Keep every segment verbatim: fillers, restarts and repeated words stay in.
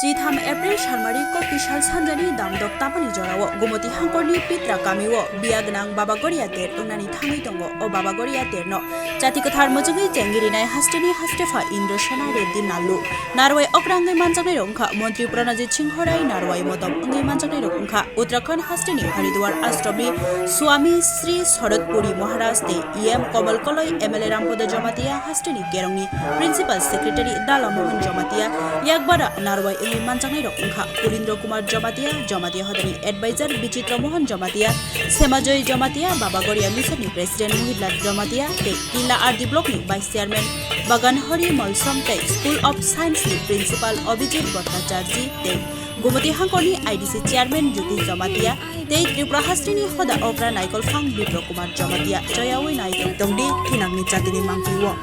Nitham April salmari kok kisal sanjani damdok tamani jorao Gumoti hangkorni Pitra kamio biya gwnang Baba Goria Ter wngnani thangwi tongo. O Baba Goria Terno chati kwthar muchungwi chengwi rinai hasteni hastepha Indrasena Reddy Nallu. Narwai okra wngwi manjaknairok wngkha Montri Pranajit Singho Rai, narwai motom wngwi manjaknairok wngkha Uttarakhand hasteni Haridwar ashramni Swami Sri Sharat Puri Maharaj tei E M Komal Koloi, M L A Rampada Jamatia hasteni Kerongni Principal Secretary Dala Mohan Jamatia, yakbara narwai wngwi manjaknairok wngkha Purindra Kumar Jamatia, Jamatia Hodani Advisor Bichitra Mohan Jamatia, Semajoy Jamatia, Baba Goria Mission ni President Mohit Lal Jamatia tei Killa R D Block ni Vice Chairman Bagan Hari Malsom tei School of Science ni Principal Abhijit Bhattacharjee tei Gumoti hangkorni I D C Chairman Jyoti Jamatia tei Tripura hasteni hoda okra Naikol Phang Bipro Kumar Jamatia choyawi nai tongdi thinangni chatini mangpio.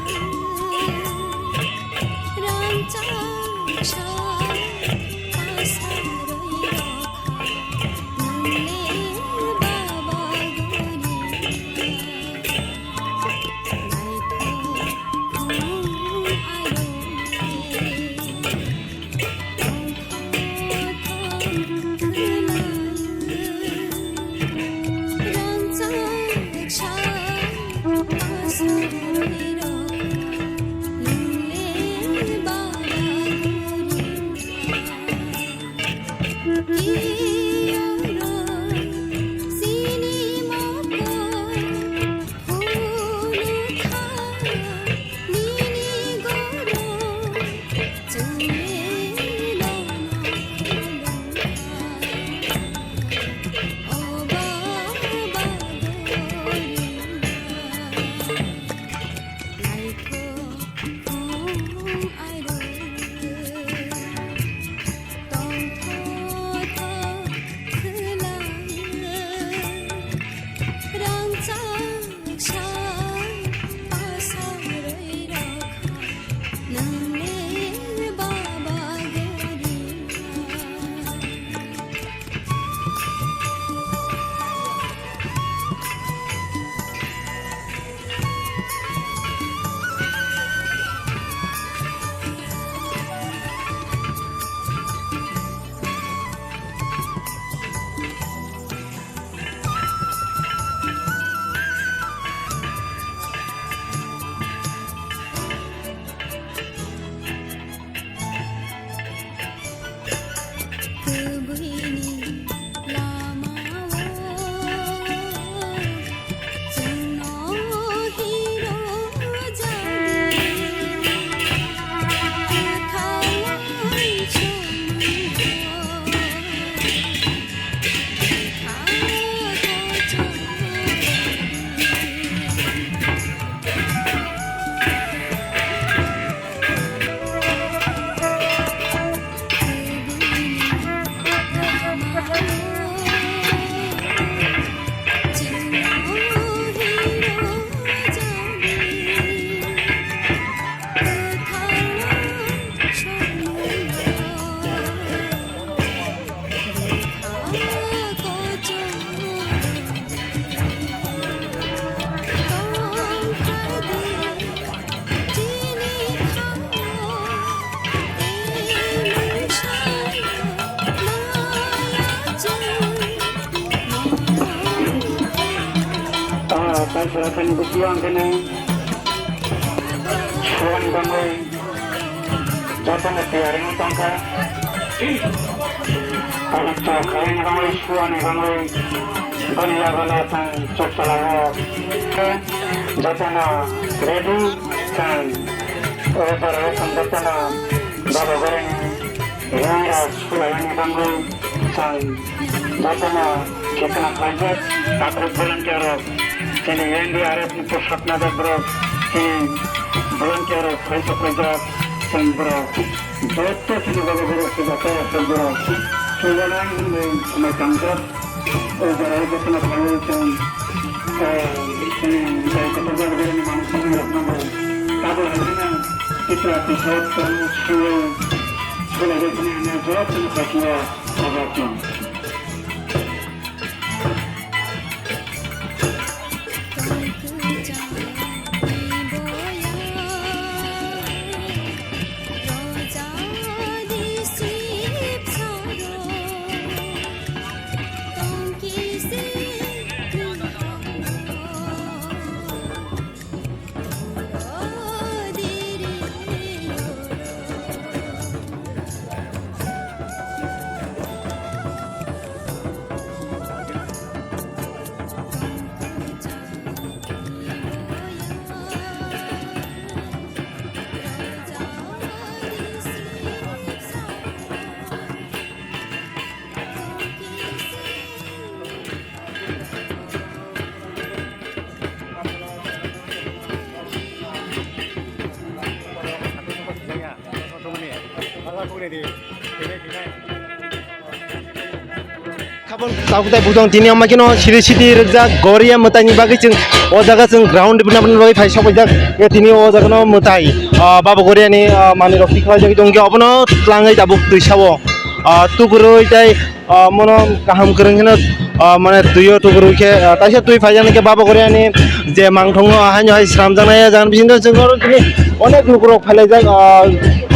Ah, tai sera kani bukiyo ang kene suani bangwi jotono tiyari wng tongkha. Tabuk chwng khaini bangwi suani bangwi boni yago no chwng chukchalao. Jotono ready chwng o borok chwng jotono Baba Gorini rang rok sulaimani bangwi chwng jotono khekna khlaijak takhuk volunteer rok, chini N D R F ni posak najak borok, chini volunteer rok khlai soklaijak, chwng borok joto chini Baba Goro se joto aswk borok sulanai hwnwi swmai tangjak. O borok jotono khlaiwi chwng, eh, chini Baba Goroni manwi swmai rokno bo tabuk hai kheno Tripura Tisot tongwi swiwi sulaijak hwnwi hwnwi jotono khaikhe o borok chwng. Khabon tabuk tai bujang tini ama kino siri siti rwkjak Goria mwtaini bagwi chwng o jaga chwng ground rwna bagwi phai sok paijak. Tini o jaga no mwtai, ah, Baba Goria ni, ah, manwi rok tikhlai jagwi tongkhe obono tlangwi tabuk twi sao, ah, tukurwi tai ah, mono kaham kwrwng hino, ah, mane twi o tukurwi khe, ah, taisa twi phaijaknai khe Baba Goria ni je mangthong no haino hai sramjaknai, ah, jagan bisingo chwng oro tini onek lukurok phailaijak, ah,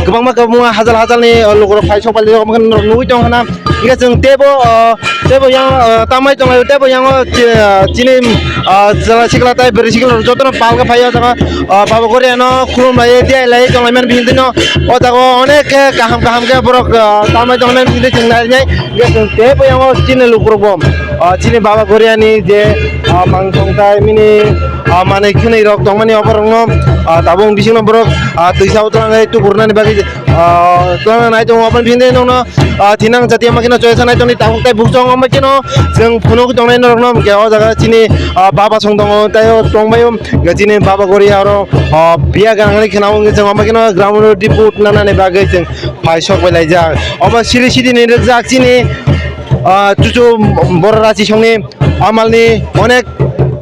kwbangma kwbangma hajal hajalni, ah, lukurok phai sok pailaijak, omo khe norok nugwi tong hana. Hingkhe chwng teibo, ah, teibo yang, ah, tamai tonglai teibo yang o chi-, ah, chini, ah, chwla sikla tai bwrwi sikla jotono palga phai o jaga, ah, Baba Goria no khulum lai tei lai tonglai man bini no o jaga o onek khe kaham kaham khe borok, ah, tamai tonglai bini chwng nai nai. Hingke chwng tei poyango chini lukurok bo, ah, chini Baba Goria ni je, ah, mangthong tai mini, ah, manwi khwnwi rok tongmani oborok no, ah, tabuk bising no borok, ah, twisa o twlang nai tubur nani bagwi, ah, twlang nai tongo. Obo ni bini no, ah, thinang jati ama khe no choya sanai tongni tabuk tai bukchong ama khe no chwng phunuk tongnai norok no hingke o jaga chini, ah, Baba song tongo tai o tongbai o chini Baba Goria oro, ah, biya gangnani khwna o hingke chwng ama khe no ground o diput nanani bagwi chwng phai sok bai laijak. Obo siri siri ni rwjak chini, ah, chuchu borok rachi songni amalni onek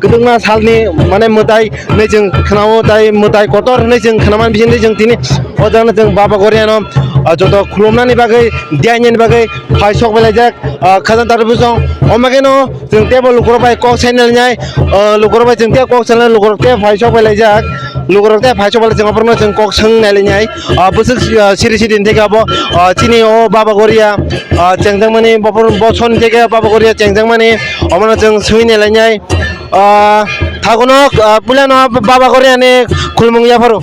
kwbangma salni mane mwtai hinwi chwng khwnao, tai mwtai kotor hinwi chwng khwnaman bisingtwi chwng tini o jagano chwng Baba Goriano, ah, joto khulumnani bagwi, diyainani bagwi phai sok bai laijak, ah, khajang tari bwsong. Omo khe no chwng teibo lukurok bai kok sai nai nai, ah, lukurok bai chwng tei kok sai nai, lukurok tei phai sok bai laijak. Lukurok tei phai sok bai chwng aphuru no chwng kok swng nai lai nai. Ah, bwswk, ah, siri siri ni theke abo, ah, chini o Baba Goria, ah, chengjakmani, bophor bosoni theke Baba Goria chengjakmani, omono chwng swngwi nai lai nai. Ah, thakuno, ah, puila no Baba Goria ni khulumung yapharo.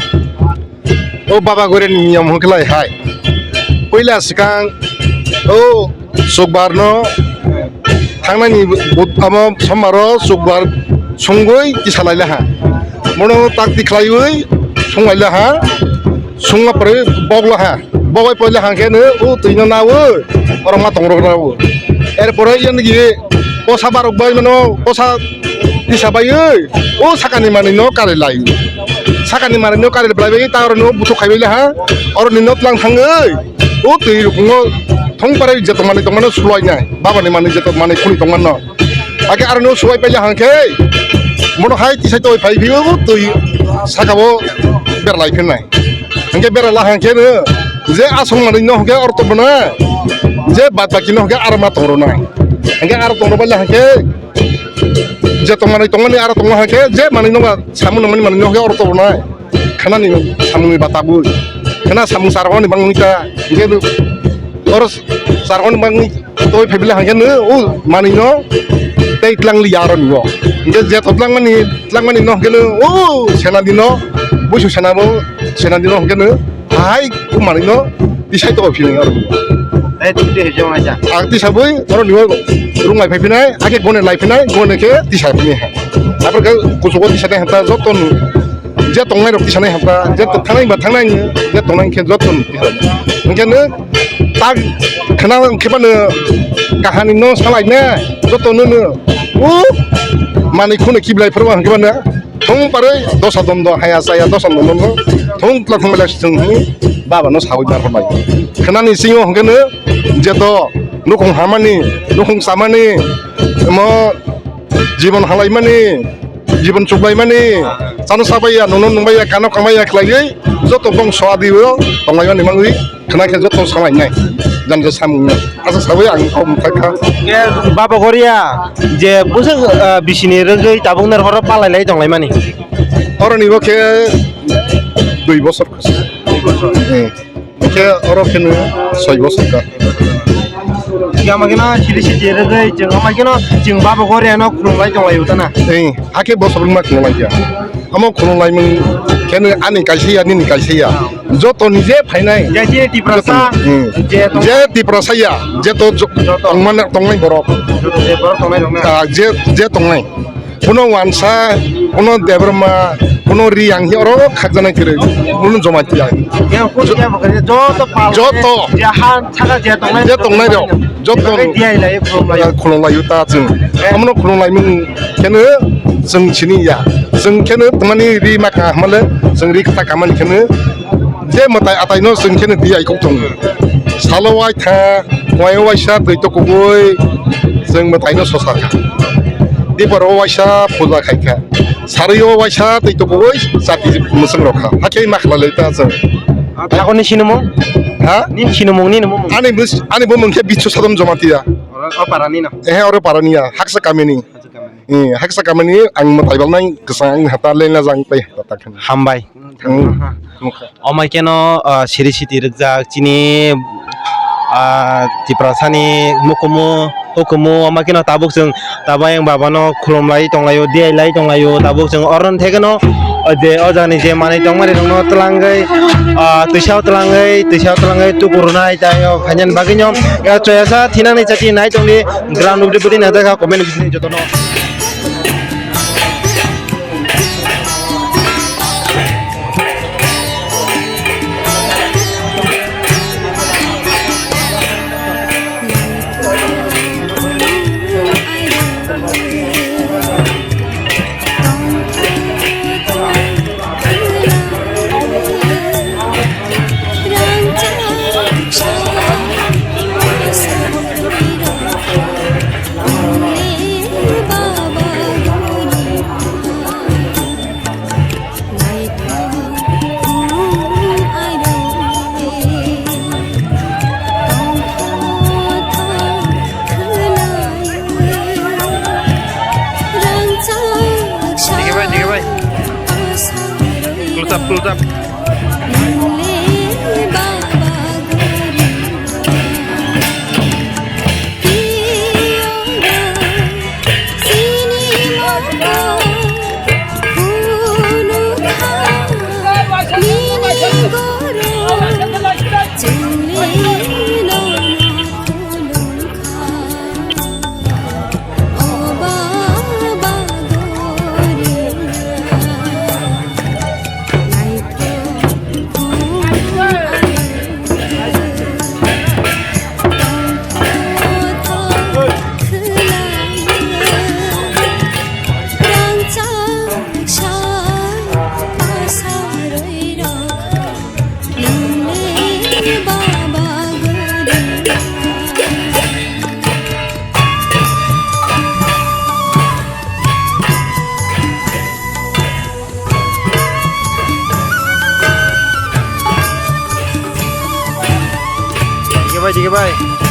O Baba Goria ni niyom hwnkhe lai hai. Puila swkang o Chukbar no thangnani but amo sombar o chukbar sungwi tisa lai laha. Mono tak tikhlaiwi sung lai laha. Sungma pore bok laha. Bok bai pore laha khe no o twi no nawi oro ma tong rok nawi. Er pore yang gi posa barok bai mano posa tisa bai o sakani manwi no kare lai. Sakani manwi no kare lai bai ta oro no buthuk khai bai laha. Oro ni no tlang thangwi o twi rukungo thong pare je tongmani tongmano sulai nai. Baba ni manwi je tongmani khuni tongmano. Ake aro no suwai paila hangkhe, mono hai tisai toi phai phio twi saka bo berlai phinai. Hangke berala hangkhe no, je asong manwi no hangke oro tongmana, je bad baki no hangke aro ma tongro nai. Hangke aro tongro paila hangkhe, je tongmani tongmani aro tongma hangkhe, je manwi no samung nangmani manwi no hangke oro tongro nai. Khanani samungni bata bui. Khana samung sarhorni bangwi ta. Hingke oro sarhorni bangwi toi phaibila hangke no o manwi no tei tlang liya aro ni o. Hingke je to tlang mani, tlang mani no hingke no o sena dino, buisu sena bo sena dino hingke no hai o manwi no tisai to phini aro ni o. Ang tisabui oro ni o rungai phaiphinai, ake gone lai phinai, gone khe tisai phini ha. Apor khe kuchugo tisai nai hamta joto no. Je tongnai rok tisanai hamta, je thangnai ba thangnai, je tongnai khe joto. Hingke no tak khna khe ba no kahani no salai ne, joto no no. O manwi khune kiblai phuru hingke ba no. Thung paroi dosa dom do haya saya dosa dom do. Thung tla thung belai sung baba no sawi bar hwnbai. Khnani singo hingke no jeto nukhung hamani, nukhung samani, mo jibon halaimani, jibon chuklaimani, chano sabaiya, nono nungbaiya, kano kangmaiya khlaiwi, joto bongso adibo tonglaimani mangwi, khna khe joto salainai, janja samungno. Asa sabai ang kok mthai kha. Ye Baba Goria, je bwswk, ah, bisini rwgwi tabuk ner horo palai lai tonglaimani. Oroni bo khe dui bosor. Dui bosor. Hmm. Khe oro khe no soi bosor ka. Yama khe no siri siri rwgwi chwng ama khe no chwng Baba Goria no khulum lai tong lai utana. Ei, hakhe bosor wngma khulum lai ya. Amo khulum lai mung khe no ani kaisa ya, nini kaisa ya. Joto ni je phainai. Je chini Tiprasa, joto ni, hmm, je tong- Je Tiprasa ya, je to jo-, joto. Tongmana, tongnai borok. Joto je borok tongnai rok na. Ah, je, je tongnai. Kuno wansa, kuno Debbarma, kuno Riang hi oro khakjanai kwrwi. Kuno Jamatia. Yang kuno yang bakari joto pal. Joto. Jahan saka je tongnai. Je tongnai rok. Joto. Diai lai khulum lai. Khulum lai ta chwng. Eh. Amno khulum lai mung khe no chwng sini ya. Chwng khe no tmani ri ma ka hamale chwng ri kata kamani khe no. Je mwtai atai no chwng khe no diai kok thung. Salo waitha, wai waisa twi tokugwi chwng mwtaino sosa kha. Diporo waisa puja khai kha. Sario waisa twi tokugwi chati mwswng rok kha. Hakhe ma khlai lai ta chwng. Ah, thakoni sinimung? Ha? Nini sinimung, nini mung? Ani bus-, ani bumung khe Bichu Sadam Jamatia. Oro, o parani no? Ehe, oro parani ya. Haksa kamini. Haksa kamini. Eh, haksa kamini ang mwtai balnai kwsang ang hata lena jang pai hata takhan. Hambai. Hmm. Omai keno, ah, siri siti rwkjak chini, ah, Tiprasani mukumu, hukumu, omai keno tabuk chwng tabai ang babano khulumlai tonglaio, diailai tonglaio, tabuk chwng oro thekeno, o je, o jagani je manwi tongmani rokno twlangwi, ah, twisao twlangwi, twisao twlangwi tukurunai tei o khainani bagwino, ya choyasa thinangni chati nai tongdi, ground update bwtwi nai jakha comment bisingni jotono. Dikhe bai, dikhe bai. Close up, close up. Dikhe bai, dikhe bai.